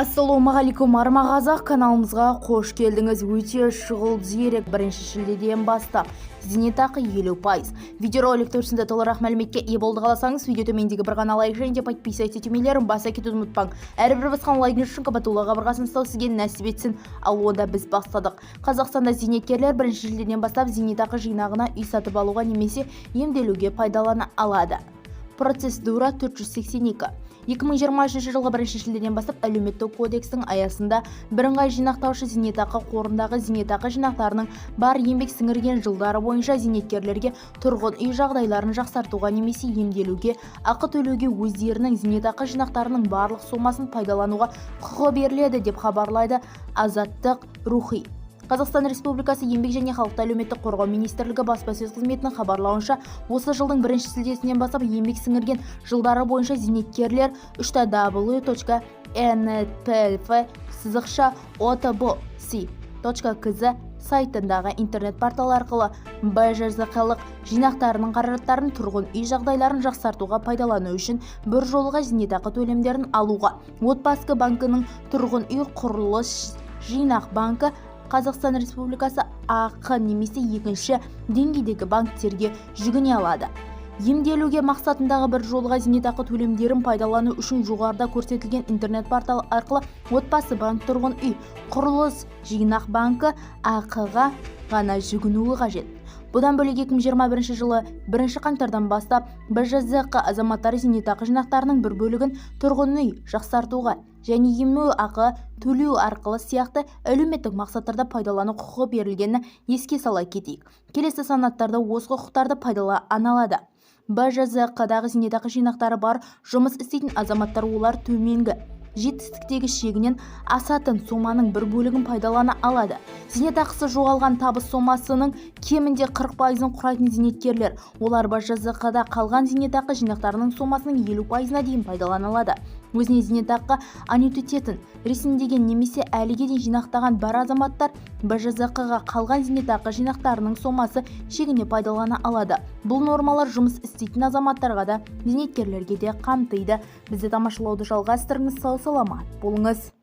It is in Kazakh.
Ассалаумағалейкум, Арма Қазақ каналымызға қош келдіңіз! Өте шұғыл дерек: 1 шілдеден бастап зейнетақы 50%. Видеоролик төрсінде толығырақ мәліметке ие болды қаласаңыз, видео төмендегі бір ғана лайк және де подписаться түймелерін баса кетуді ұмытпаң. Әрбір басқан лайкыңыз үшін Қабатулла қабырғасын ұстау сізге нәсіп етсін. Ал онда біз бастадық. Қазақстанда зейнеткерлер 1 шілдеден бастап зейнетақы жинағына үй сатып алуға немесе емделуге пайдалана алады. Процедура 482. 2023 жылғы 1 шілдеден бастап Әлеуметтік кодекстің аясында бірыңғай жинақтаушы зейнетақы қорындағы зейнетақы жинақтарының бар еңбек сіңірген жылдары бойынша зейнеткерлерге тұрғын үй жағдайларын жақсартуға немесе емделуге ақы төлеуге өздерінің зейнетақы жинақтарының барлық сомасын пайдалануға құқығы беріледі, деп хабарлайды «Азаттық Рухи». Қазақстан Республикасы Еңбек және халықты әлеуметтік қорғау министрлігі баспасөз қызметінің хабарлауынша, осы жылдың 1 шілдесінен бастап еңбек сіңірген жылдары бойынша зейнеткерлер 3w.npf-otbc.kz сайтындағы интернет-портал арқылы БЖЗҚ-лық жинақтарының қаражаттарын тұрғын үй жағдайларын жақсартуға пайдалану үшін бір жолғы зейнетақы төлемдерін алуға Отбасы банкінің, Тұрғын үй құрылыс жинақ банкі Қазақстан Республикасы АҚ немесе екінші деңгейдегі банктерге жүгіне алады. Емделуге мақсатындағы бір жолғы зейнетақы төлемдерін пайдалану үшін жоғарыда көрсетілген интернет-портал арқылы Отбасы банк, Тұрғын үй құрылыс жинақ банкі АҚ-ға ғана жүгінуі қажет. Бұдан бөлек, 2021 жылы 1 қаңтардан бастап БЖЗҚ азаматтары зейнетақы жинақтарының бір бөлігін тұрғын үй жақсартуға және емеу ақы төлеу арқылы сияқты әлеуметтік мақсаттарда пайдалану құқығы берілгенін еске сала кетейік. Келесі санаттарда осы құқықтарды пайдалана алады: БЖЗҚ-дағы зейнетақы жинақтары бар жұмыс істейтін азаматтар. Олар төменгі жетістіктегі шегінен асатын соманың бір бөлігін пайдалана алады. Зейнетақысы жоғалған табыс сомасының кемінде 40%-ын құрайтын зейнеткерлер. Олар БЖЗҚ-да қалған зейнетақы жинақтарының сомасының 50%-ына дейін пайдалана алады. Өзіне зейнетақы аннуитетін ресімдеген немесе әліге дейін жинақтаған бар азаматтар БЖЗҚ-ға қалған зейнетақы жинақтарының сомасы шегіне пайдалана алады. Бұл нормалар жұмыс істейтін азаматтарға да, зейнеткерлерге де қамтиды. Бізді тамашалауды жалғастырыңыз. Сау саламат болыңыз!